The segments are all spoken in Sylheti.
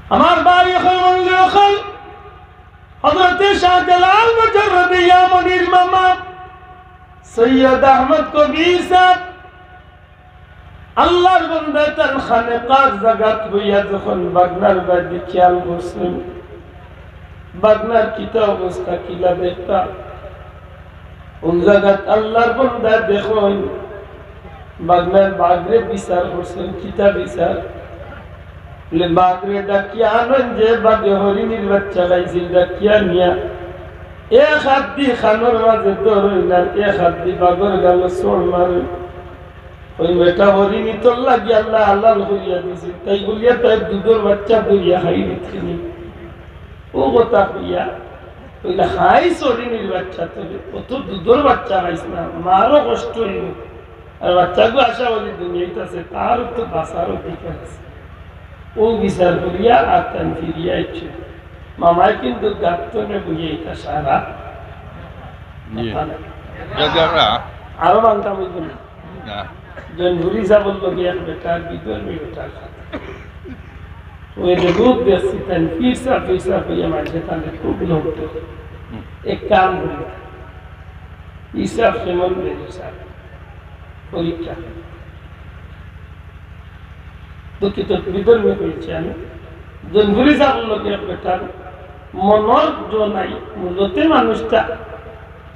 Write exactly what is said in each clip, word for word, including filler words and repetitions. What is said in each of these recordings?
আমার ভাই অকল, বন্ধু অকল, হযরতে শাহজালাল মুজাররদে ইয়ামনির মামা সৈয়দ আহমদ কবির সাহেব, আল্লাহর বান্দা তান খানেকার জাগাত বইয়া যখন বাগনার বায়দি খেয়াল করছইন, বাগনার কিতা অবস্থা, কিলা দেখতা, অউ জাগাত আল্লাহর বান্দা দেখইন, বাগনার বাগরে বিচার করছইন, কিতা বিচার? বলে, বাগরে ডাকিয়া আনইন, যে বাগে হরিণীর বাচ্চা খাইছিল, ডাকিয়া নিয়া এক হাত দি খানোর মাঝে ধরইন আর এক হাত দি বাগর গালো চড় মারইন। ওই বেটা হরিণী তোর লাগি আল্লাহ হালাল করিয়া দিছে, তাই বলিয়া তাই দুধর বাচ্চা ধরিয়া খাই দিতে নি। ও কথা কইয়া, কইলা, "খাইস হরিণীর বাচ্চা, তবে অত দুধর বাচ্চা খাইস না, মারও কষ্ট হইব। আর বাচ্চাগু আশা করি দুনিয়াত আছে, তারও তো বাঁচার অধিকার আছে।" ও বিচার করিয়া আর তান ফিরিয়া আইছে। মামায় কিন্তু গাত্তনে বইয়া ইতা সারা জি। কথা নাই। দাদারা। আরো বাংলা বলবো না। না। জনপুরি সাবর লগে এক বেটার বিধর্মী বেটার খাত। ওই যে রূপ দেখছি, তাই ফিরসা ফিরসা হইয়া মাঝে তাহলে খুব লোক। হুম। এক কাম করি। ইসাব কেমন বেরিসাব? পরীক্ষা। দুঃখিত, বিধর্মী কইছি আমি। জনপুরি সাবর লগে এক বেটার মনর জো নাই, মূলতে মানুষটা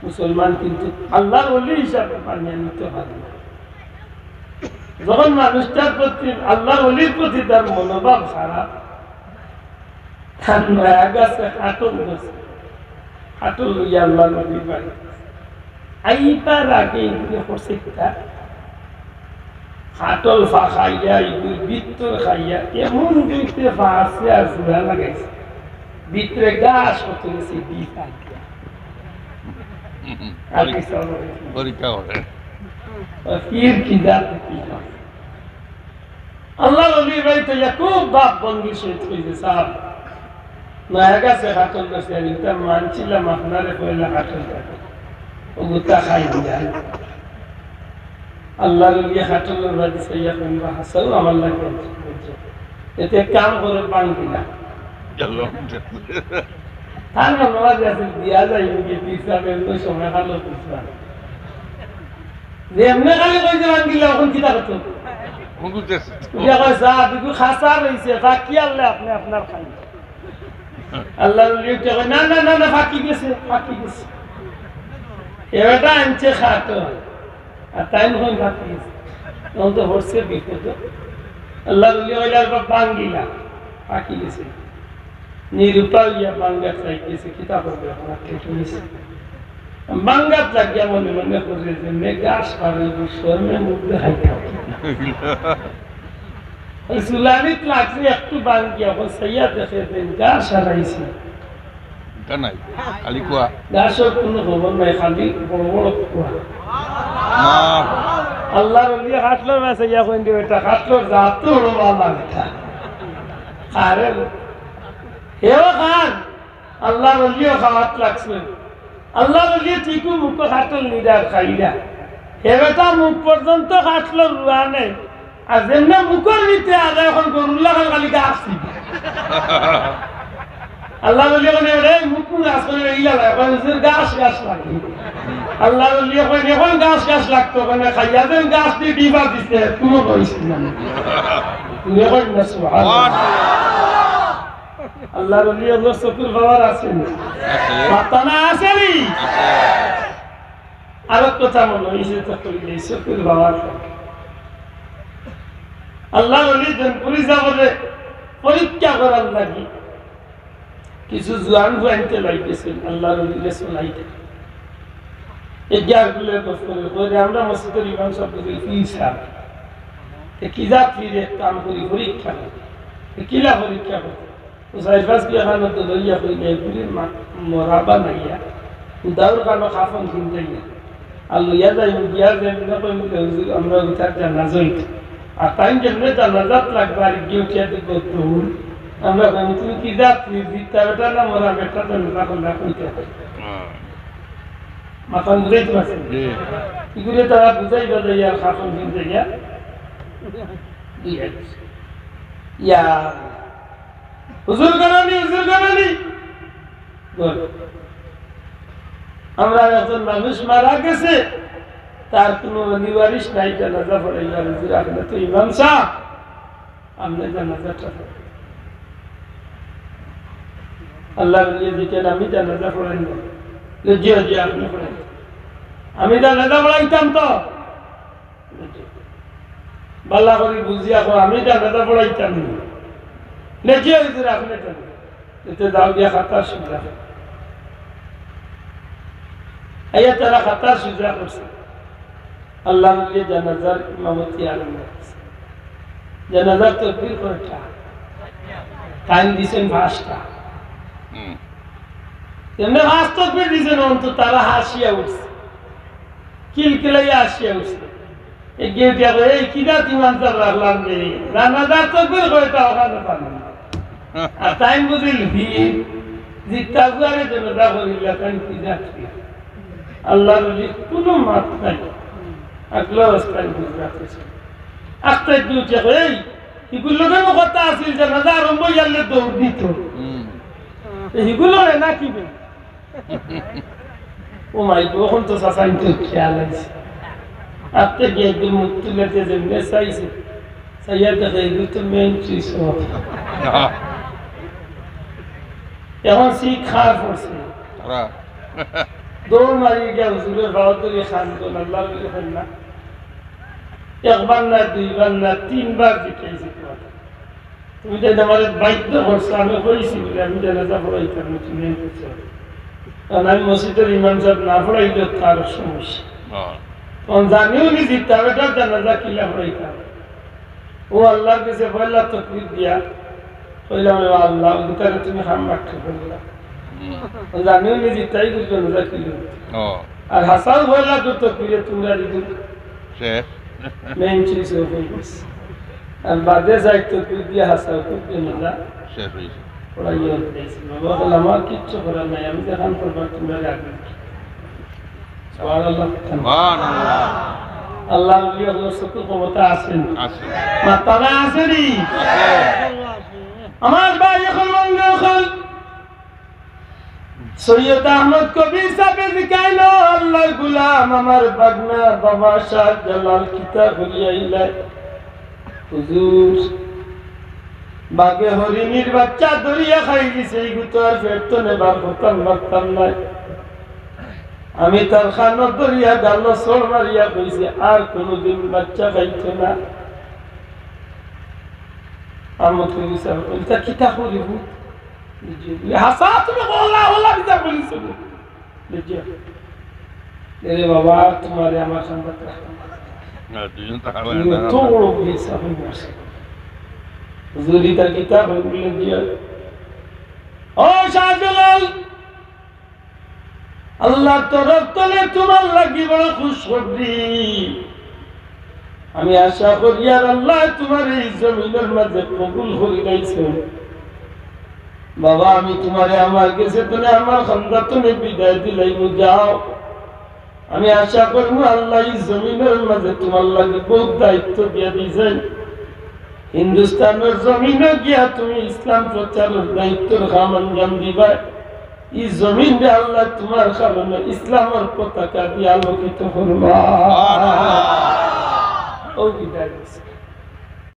মুসলমান, কিন্তু আল্লাহর ওলি হিসাবে মানিয়া নিতে পারে না। যখন মানুষটার প্রতি, আল্লাহর ওলির প্রতি তার মনোভাব খারাপ, তার নয়া গাছে কাঠল ধরছে, কাঠল লইয়া আল্লাহর ওলির বাড়ি। আইবার আগে ইগুলি করছে কিতা? কাঠল ফাখাইয়া, ইগুলি ভিতর খাইয়া, এমন দুইতে ফাঁসে আর জোড়া লাগাইছে। ভিতরে গাছ কত গেছে, বি ফাঁকিয়া। আর কিছু হবে না। পরীক্ষা করে। ও পীর কি জাত কি হয়? আল্লাহর ওলির বাড়িত ইয়া খুব বাপ বন্ধু সহিত কইছে, "সাব, নয়া গাছে কাঠল ধরছে, আমি তো মানছিলাম আপনারে পয়লা কাঠল ধরতে।" ও গুতা খাই দিয়া। আল্লাহর ওলি কাঠলর বাড়ি চাইয়া কইবা, "হাসাও আমার লাগে।" এতে কাম করে ভাঙ্গি না। তার মনে হয় যে আছে দিয়া যায়, ওই যে পিছলা বেরোনোর সময় ভালো পিছলা। যে এমনি খালি কইতে ভাঙ্গিলা, এখন কিতা করতো? মুগুর দেশ। ইয়া কয়, "যা, বিগু খাসা রইছে, বাকি আল্লাহ আপনি আপনার খাই।" আল্লাহর ওলি উঠে কয়, "না, না, না, না, ফাঁকি গেছে, ফাঁকি গেছে।" এবারটা আনছে খাটো। আর তাই মনে হয় ফাঁকি গেছে। তখন তো হচ্ছে বিপদ। আল্লাহর ওলি কইলা, "আর বাপ ভাঙ্গিলা, ফাঁকি গেছে।" নিরুপায় ইয়া ভাঙ্গাত লাগি গেছে, কিতা করবে এখন আর ঠিক হইছে। ভাঙ্গাত লাগিয়া মনে মনে করে যে, "মে গাছ পারে, শরমে মুখ দেখাইতাম।" ওই সুলানিত লাগছে একটু ভাঙ্গিয়া, এখন সাইয়া দেখে যে গাছ হারাইছে। এটা নাই, খালি কুয়া। গাছর কোনো খবর নাই, খালি বড় বড় কুয়া। না। আল্লাহর ওলি কাঠলর মাঝে ইয়া কইন দিও, এটা কাঠলর জাত তো বড় ভালা এটা। আরে, হেও খান, আল্লাহর ওলিও খাওয়াত লাগছে। আল্লাহর ওলিয়ে ঠিকও মুখো কাঠল নিরা আর খাইরা। হে বেটা মুখ পর্যন্ত কাঠলর রুয়া নাই। আর যেমনে মুখর ভিতরে আদা এখন গরুর লাখান খালি গাছ ছিল। আল্লাহর ওলি মানে, "রে, মুখ মুখ গাছ করে ইলা লাগে, এখন হুজুর গাছ গাছ লাগে।" আল্লাহর ওলি এখন, "এখন গাছ গাছ লাগতো, মানে খাইয়া যেন গাছ দিয়ে ডিবা দিছে, কোনো কইস না।" তুমি এখন না, সুবহানাল্লাহ। আল্লাহর ওলি আল্লাহর চকুর পাওয়ার আছে নি? আছে। মাথা না আছে নি? আছে। আরো কথা মনে হইছে তো কইলে চকুর পাওয়ার। আল্লাহর ওলি জনপুরি যাবরে পরীক্ষা করার লাগি কিছু জোয়ান ফুয়াইন্তে লাগি গেছইন আল্লাহর ওলিরে চলাইতে। এগার গুলো দফতরে কইরে, "আমরা মসজিদের ইমাম সাহেব বুঝি কি সাহেব? এ কি জাত ফিরে কাম করি পরীক্ষা করি। এ কিলা পরীক্ষা করি?" তো চাইর পাঁচ বিয়া খানো তো লইয়া কইলে, এগুলি মা-, মরা বানাইয়া, উদাউর খানো কাফন কিনতে গিয়া। আর লইয়া যাই, গিয়া যাই, না কই মুখে, "হুজুর, আমরা উঠার জানাজা হইতো।" আর তাই যেমনে জানাজাত লাগবে, আর গিয়ে উঠিয়া দিব দৌড়। আমরা কই, "তুমি কি জাত, তুমি জিততা বেটা না মরা বেটা, তো না করলে কইতে হয়।" হ্যাঁ। মাথা বুঝাইতে পারছেন? জি। কি করে তারা বুঝাই বাজাই আর কাফন কিনতে গিয়া? দুই হাজার। ইয়া। হুজুর করানি, হুজুর করানি। বল। আমরা একজন মানুষ মারা গেছে, তার কোনো অলি ওয়ারিশ নাই, জানাজা পড়াইবার। হুজুর, আপনি তো ইমাম সাহেব, আপনি জানাজাটা পড়াইন। আল্লাহর ওলি জিজ্ঞেস, "আমি জানাজা পড়াইন না?" বলে, "জি, জি, আপনি পড়াইন।" "আমি জানাজা পড়াইতাম তো।" বালা করি বুঝিয়া কও, "আমি জানাজা পড়াইতাম নি।" "জি, হুজুর, আপনি জানাজা।" এতে যাও গিয়া খাতা সুজা। আইয়া তারা খাতা সুজা করছে। আল্লাহর ওলি জানাজার ইমামতি আরম্ভ করছে। জানাজার তকবীর কয়টা? তাইন দিছেন পাঁচটা। হুম। এমনি পাঁচ তকবীর দিছেন, অন্তত তারা হাসিয়া উঠছে, কিলকিলাইয়া হাসিয়া উঠছে। এগিয়ে দিয়া কয়, "এই কি জাত ইমাম সাহেব রাখলাম রে? জানাজার তকবীর কয়টা ওখানে পান না?" আর তাইন বুঝিল ভিড়, জিত্তা গুয়ারে জানাজা করিলা, তাইন কি জাত কি? আল্লাহর ওলি কোনো মাত নাই। আগলা রাস্তায় গুজরাট আছে। আস্তে একটু উঠে কয়, "এই, এগুলো কেন কথা আছিল, জানাজা আরম্ভ ইয়ারলে দৌড় দিত।" হুম। তো এগুলো হয় না কি বে? ও মাই গো, এখন তো চাচাইন তো খেয়াল আছে। আস্তে গিয়ে একদিন মুখ তুলে দিয়ে যেমনি চাইছে, চাইয়া দেখে এগুলো তো মেইন সুইচ অফ। এখন সি খার পড়ছে। ওরা। দৌড় মারি গিয়া হুজুরের বাহাদুরি খান কোন আল্লাহ বলে না। একবার না, দুইবার না, তিনবার জিজ্ঞাসা করলাম, "তুমি তো আমার বাধ্য করছো, আমি কইছি বলে আমি জানাজা পড়াইতাম না, তুমি এই করছো।" কারণ আমি মসজিদের ইমাম সাহেব না পড়াইলে তার সমস্যা। হ্যাঁ। তখন জানিও নি জিততাম, এটা জানাজা কিলা পড়াইতাম। ও আল্লাহর কাছে পয়লা তকবীর দিয়া কইলাম, "ও আল্লাহ, ভিতরে তুমি হাম বাক্য করিলা।" হুম। ও জানিও নি জিততাই বুঝলো না, কিলা। ও। আর হাসাও পয়লা তো তকবীরে তোমরা দিদি শেষ। মেইন সুইচ অফ হয়ে গেছে। আর বাদে যাই তো তুই দিয়ে হাসাও, তুই দিয়ে মজা। শেষ হয়েছে। ওরা ইয়ে হয়ে গেছে। বাবা বলে, "আমার কিচ্ছু করার নাই, আমি যেখান করবার তোমরা রাখবে।" সুবহানাল্লাহ। সুবহানাল্লাহ। আল্লাহ বলি, আল্লাহ সত্য ক্ষমতা আছেন। আছে। মাতারা আছেনি? আছে। আমার ভাই এখন, বন্ধু এখন, সৈয়দ আহমদ কবির সাহেব জিকাইল, "আল্লাহর গোলাম, আমার বাগনা বাবা শাহজালাল কিতা করিয়া আইলা?" "হুজুর, বাঘে হরিণীর বাচ্চা ধরিয়া খাই গেছে, এই গুতো আর ফেরত নেবার কথা মারতাম নাই।" আমি তার খানো ধরিয়া গালো চড় মারিয়া কইছি, "আর কোনোদিন বাচ্চা খাইতো না।" আহমদ কবির সাহেব, "এটা কিতা করিব?" বুঝলি? হাসা তুমি বললা, বললা, কিতা বলিস তুমি? বুঝলি? এরে বাবা, তোমারে আমার সামনে রাখো। না, দুজন তো হারায় তুমি না। তো বড় বীর সাহেব মাসে। যদি তা কিতা বললে দিয়া, "ও শাহজালাল, আল্লাহর তরফ তনে তোমার লাগি বড় খুশ খবরি। আমি আশা করি আর আল্লাহ তোমার এই জমিনের মাঝে কবুল করি লাইছেন। বাবা, আমি তোমারে আমার গেছে তনে আমার খান্দা তনে বিদায় দিলাইমু, যাও। আমি আশা করমু আল্লাহ এই জমিনের মাঝে তোমার লাগি বহুত দায়িত্ব দিয়া দিছেন। হিন্দুস্তানের জমিনে গিয়া তুমি ইসলাম প্রচারের দায়িত্বর কাম আঞ্জাম দিবা।" এই জমিনরে আল্লাহ তোমার কারণে ইসলামের পতাকা দিয়ে আলোকিত করবা। ও বিদায় দিছে।